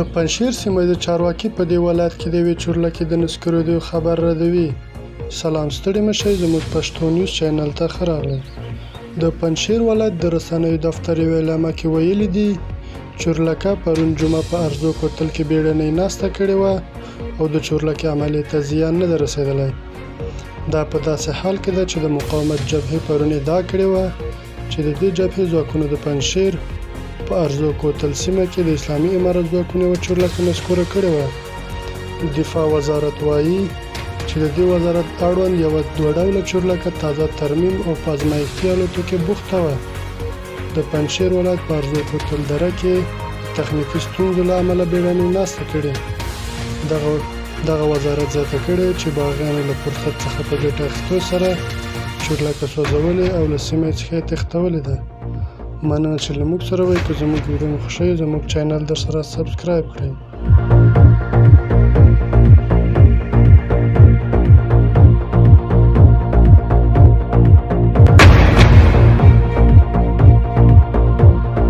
د پنجشیر سیمه ییز چارواکي په دې ولایت کې د یوې چورلکې د نسکورېدو خبر ردوي. سلام ستړي مه شئ زموږ پښتو نیوز چینل ته ښه راغلئ. د پنجشیر ولایت د رسنیو دفتر یوه اعلامیه کې ویلي دي، چورلکه پرون جمعه په ارزو کوتل کې بیړنۍ ناسته کړې وه او د چورلکې عملې ته زیان نه دی رسېدلی. دا په داسې حال کې ده چې د مقاومت جبهې پرون ادعا کړې وه چې د دې جبهې ځواکونو د پنجشیر په ارزو کوتل سیمه کې د اسلامي امارت ځواکونو یوه چورلکه نسکوره کړې وه. دفاع وزارت وايي چې د دې وزارت اړوند یوه دوه ډوله چورلکه تازه ترمیم او په ازمایښتي الوتو کې بوخته وه. د پنجشیر ولایت په ارزو کوتل دره کې د تخنیکي ستونزو له امله بیړنۍ ناسته کړې. دغه دغه وزارت زیاته کړې چې باغیانو له فرصت څخه په ګټه اخیستو سره چورلکه سوځولې او له سیمې څخه یې تښتولې ده. مننه چې له موږ سره وئ. که زموږ ویډیو مو خوښه وي، زموږ چینل درسره سبسکرایب کړئ.